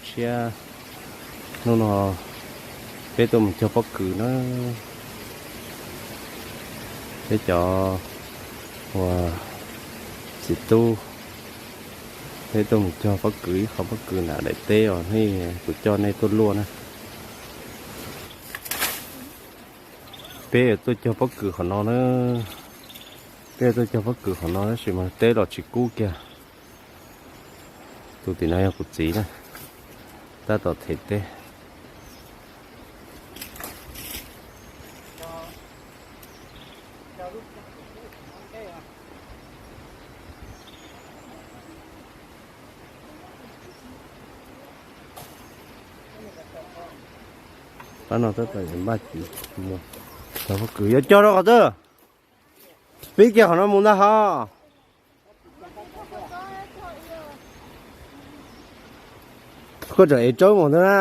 Siab, hnub no peb tuaj mus cog pob kws na. Peb cov uas txiv tub, peb tuaj mus cog pob kws ib qho pob kws nram daim teb os, nej kuv coj nej tuaj luaj na. Peb tuaj cog pob kws qhov no na. Peb tuaj cog pob kws qhov no tab sis mas teb los tsis kub kiag. Tus tim no yog kuv txiv na, tab tom them teb. Pab no tab tom npaj tiv mus. Cov pob kws yuav cog rau qhov twg? Pib kiag qhov no mus ntag ho. Koj tseem ev tsawb mus ntag na.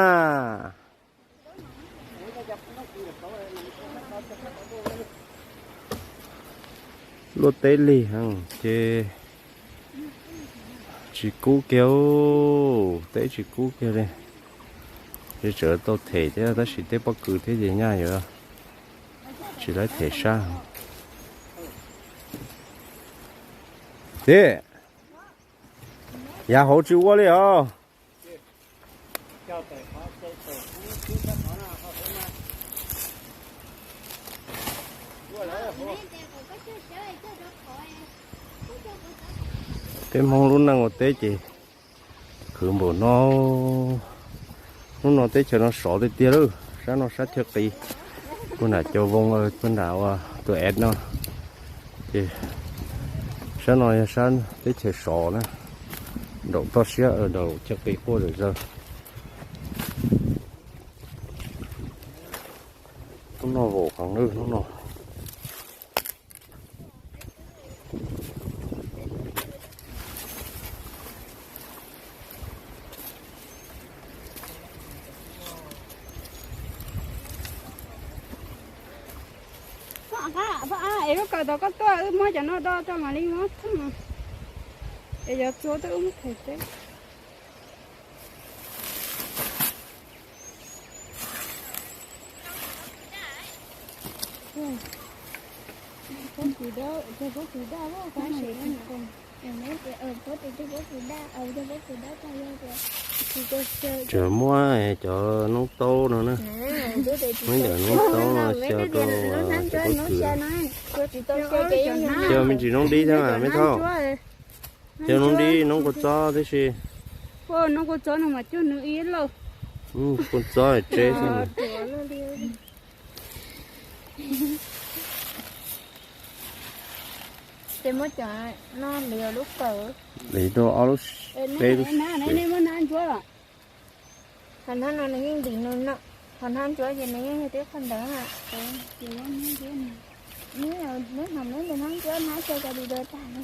Luaj teb lig heev ces tsis kub kiag, teb tsis kub kiag li. Ces tseem tau them thiab tab sis teb pob kws thiab ces nyaj yuav tsis laib them sab. Tib, yav hauv tsis ua li os. Peb Hmoob lub neej ua teb ces khwv npaum no. Hnub no teb chaws no sov tiag tiag lawm, sab no sab chaw qis, puag nram Cau Voo, puag nram ua tus ev no. Ces sab no yog sab teb chaws sov na, nraum toj siab, nraum chaw qis quaj zom zaws. Hnub no vaum heev lawm hnub no. Es lub kawm tau koj tuaj wb muab cov no do rau mam li muab thooj, es cov txua twb wb muab them teb. Tseem muab cov noob taub no na, muab cov noob taub no xyaw rau cov pob kws. Xyaw me ntsis noob dib thiab mas me thauj. Xyaw noob dib noob kua txob tib si. Noob kua txob no mas cuag nws ib lauj. Kua txob tseb xwb. Ces muab cov no hliv lub kawm. Hliv rau ob lub, peb lub. Qhov hnab no nws yeej ntim nws no, qhov hnab ntsuav ces nws yeej yog tib qho ntawd na. Neb hnov neb tus hnab ntsuav hnab xyaw cov video tag no.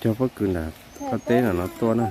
Cog pob kws nram qab teb nram no tuaj na.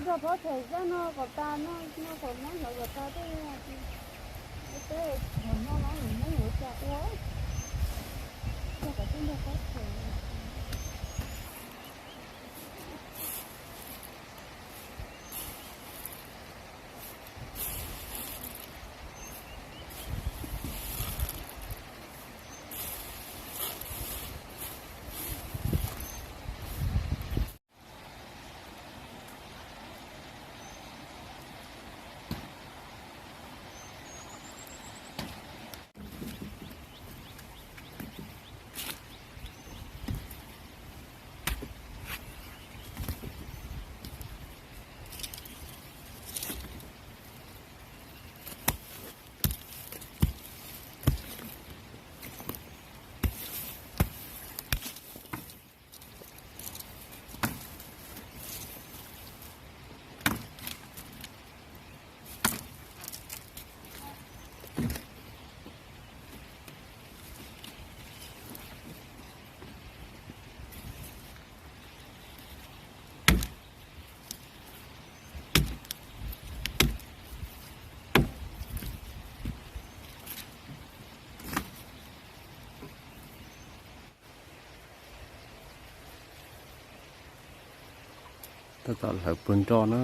Tab tom hlawv puag nroj na.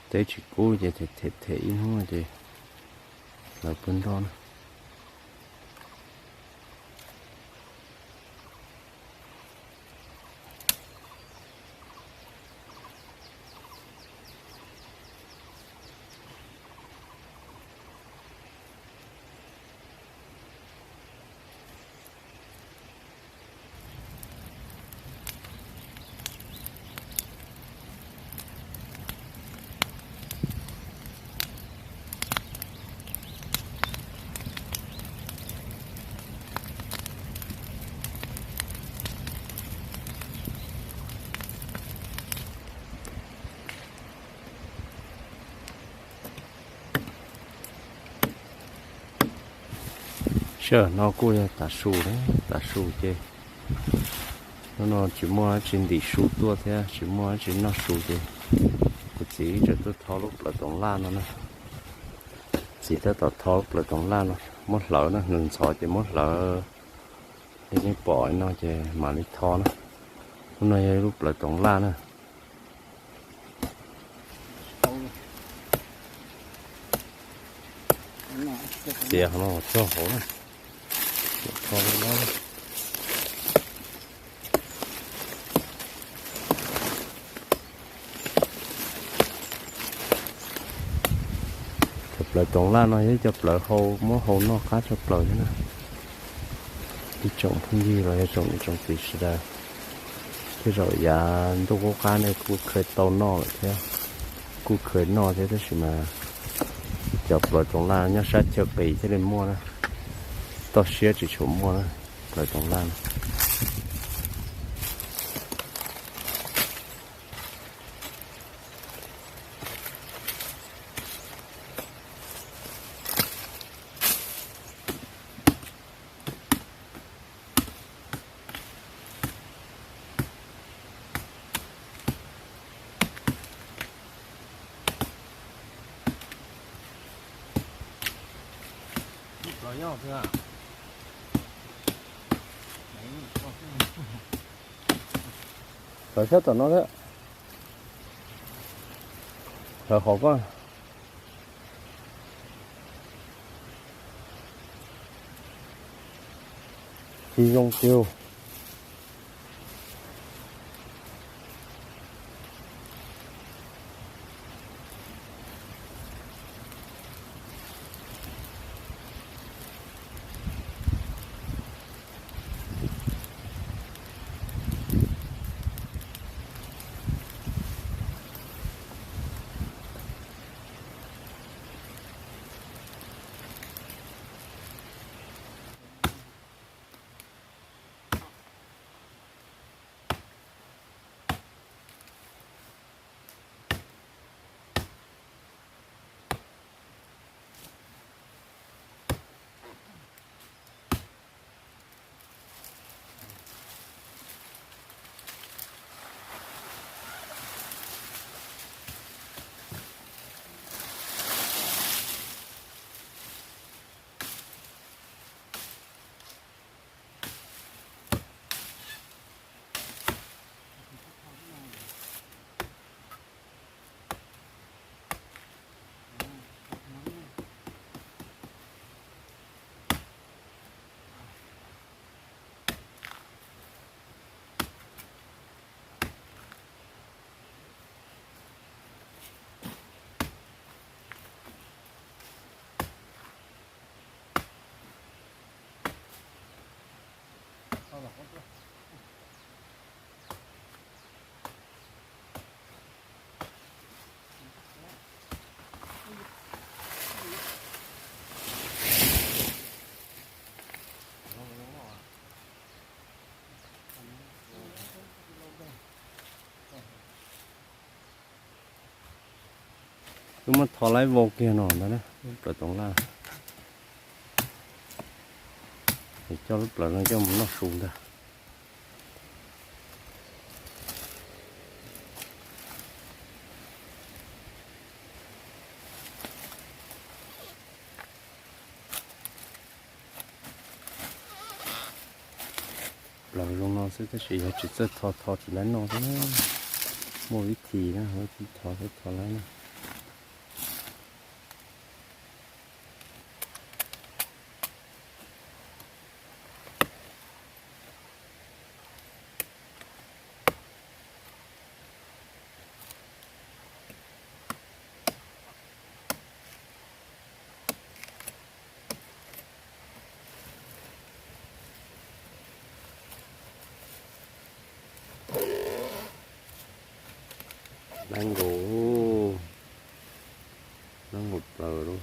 Teb tsis kub ces them them them ib hnub ces lawv pw nroj na. Sij hawm no kuj yog tav su, tav su ces hnub no tsis muaj dab tsi ntim su tuaj thiab tsis muaj dab tsi noj su ces kuv txiv tseem tuaj tho lub plawv toov laj no na. Txiv tab tom tho lub plawv toov laj no, muab hlawv na, nws ntxhov ces muab hlawv li nej pom no ces mam li tho na. Lub no yog ib lub plawv toov laj na. Txiav qhov no txog hauv na. Cov plawv toov laj no yog ib co plawv hau, muab hau noj qab tshaj plaws thiab na. Ib tsoom phooj ywg los yog tsoom niam tsoom txiv sawv daws, tej zaum yav ntuj qub qab nej kuj kheev tau noj lawm thiab, kuj kheev noj thiab tab sis mas cov plawv toov laj nyob sab chaw qis thiaj li muaj na, toj siab tsis tshua muaj na, plawv toov laj no. Hlawv sab tom no thiab. Hlawv qhov ko. Tsis zoo tiag. Wb muab tho laib vau kiag no ntag na, lub plawv toov laj. Es coj lub plawv no coj mus noj su ntag. Plawv zoo no xwb tab sis yog tsis txawj tho, tho tsis laib noj xwb. Muaj vib thim na, vib thim tho xwb tho laib na. Dab nkaus, dab nkaus plaws lauj.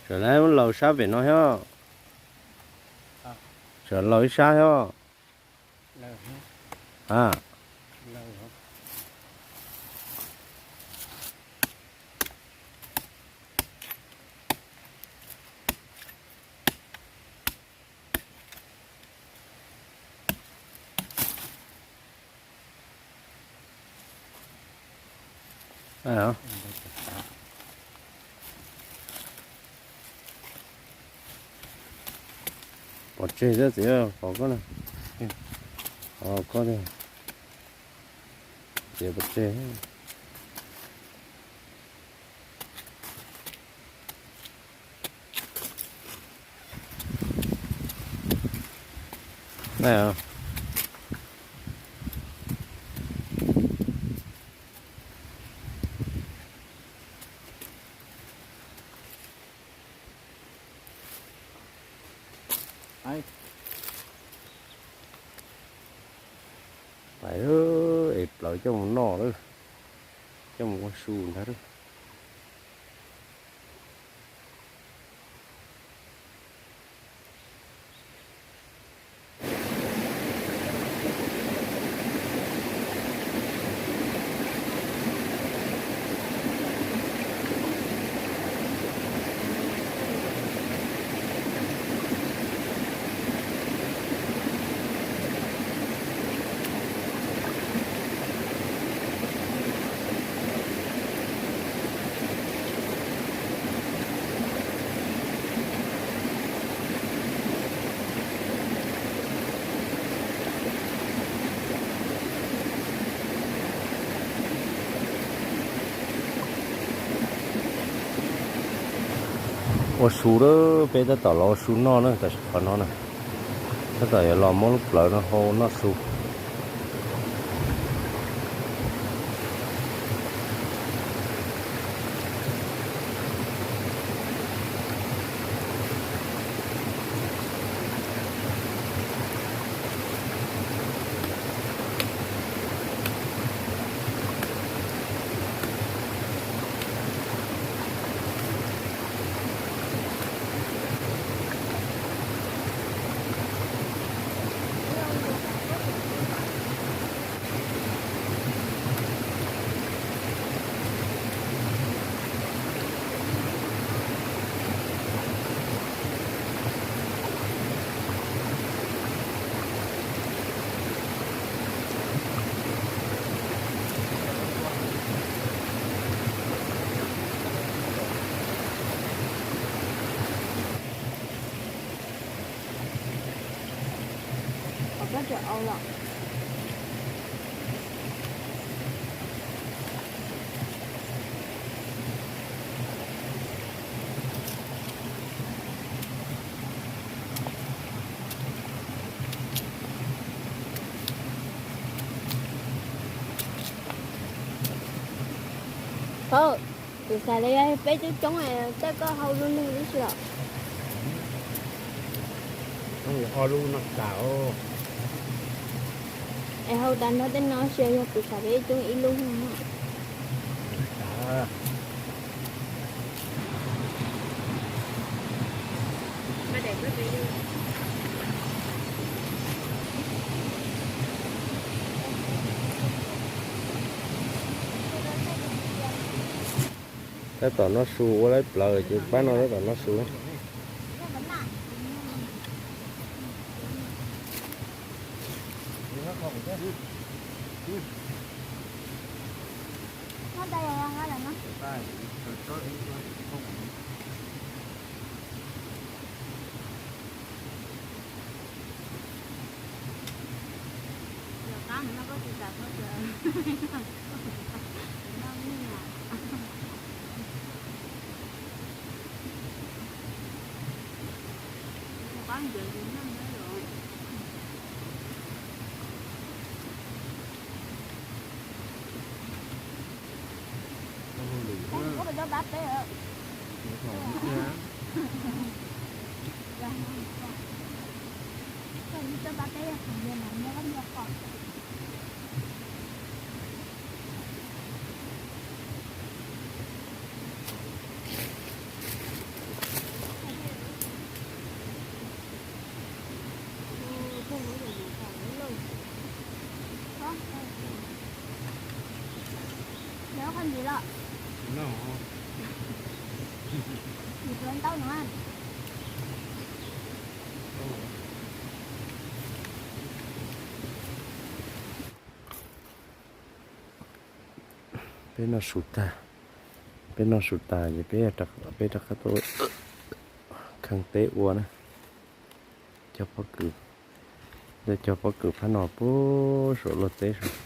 Sawv daws laus sab pem no thiab. Sawv laus ib sab thiab. A. Pov tseg xwb txiv, pov koj na. Pov koj tiag. Txiv pov tseg. Pais, es plaws coj mus noj lawm, coj mus ua su ntag. Ua su lawm, peb tab tom los ua su noj na, tam sim qhov no na, tab tom yuav los muab lub plawv no hau noj su. Thaum tus xav li peb coob coob, tej koj hau lug lug tib si los? Es hau tas nrho tej no sis yog tus xav peb coob ib lub no? Tab tom noj su ua laib plaws ces pab no tab tom noj su. Pab peb lawm. Koj ib coj pab peb, qhov ntawd mas nyob qhov ntawd. Nyob qhov ntawd los? Nws tuav ntaub no. Peb noj su tag, peb noj su tas ces peb, peb rov qab tuaj kheej teb ua na. Cog pob kws, cog pob kws phab no puag saum luag teb saud.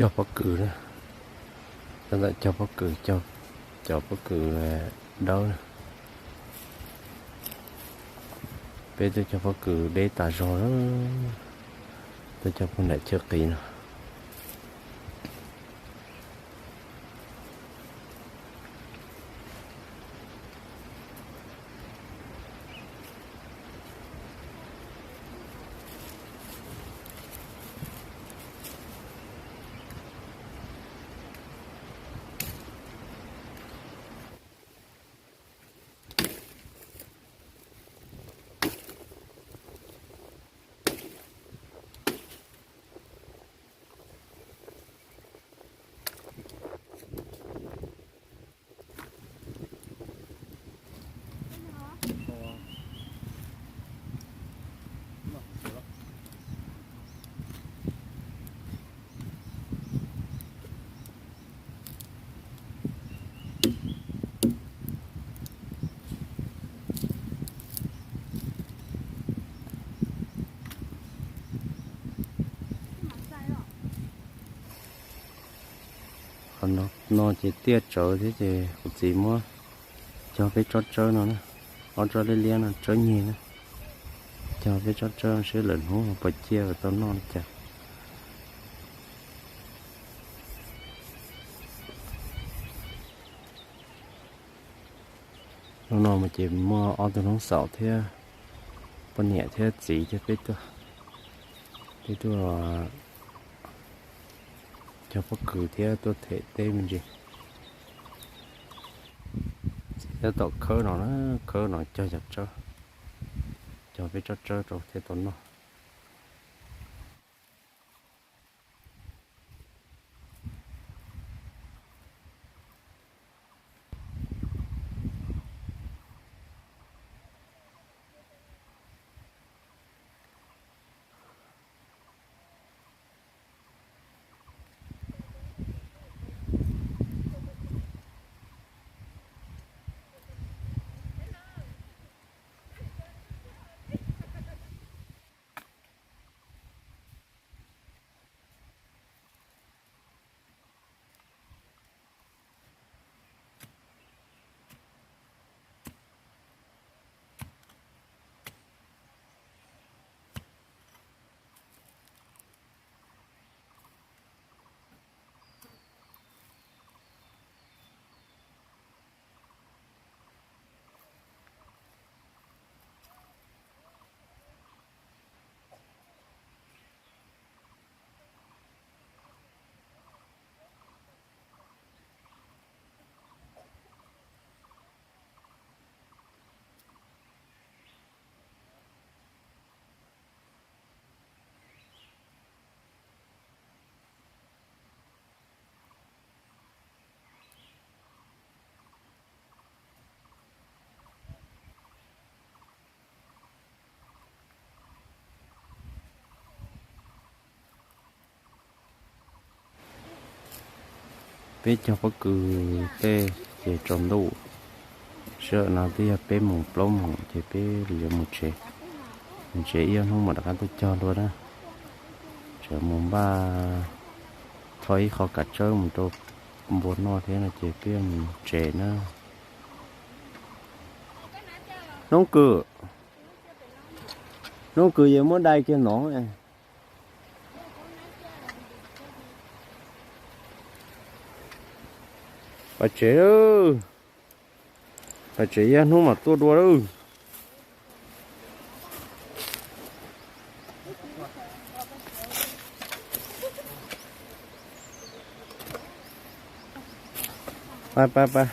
Cog pob kws na, tab tom cog pob kws, cog cov pob kws dawb na. Peb tuaj cog pob kws deb tas zog na, tuaj cog puag nram chaw qis no. Qhov no ces tiaj tsawv thiab ces kuv txiv muab cog peb tsob tsawb no na, ob tsob liab liab no tsawb nyeg na, cog peb tsob tsawb seb lwm hnub puas ciaj tau noj li cas. Hnub no mas ces muaj ob tug noob xaus thiab, poj niam thiab txiv thiab peb tuaj, peb tuaj cog pob kws thiab tuaj them teb me ntsis. Txiv tab tom khawb no na, khawb no cog cov tsawb, cog peb tsob tsawb rau thiaj tau noj. Peb cog pob kws tej ces tsaus ntuj, sij hawm no twb yog peb moos plaub moos ces peb yuav mus tsev. Mus tsev ib ob hnub mam rov qab tuaj cog dua na. Tseem mus npaj tho ib qho kav tsawb mus rau Npua noj thiab no ces peb mus tsev na. Hnub kws, hnub kws yog muab dai kiag no. Pas tsev lawm, pas tsev, yog hnub mam tuaj dua lawm. Pas, pas, pas.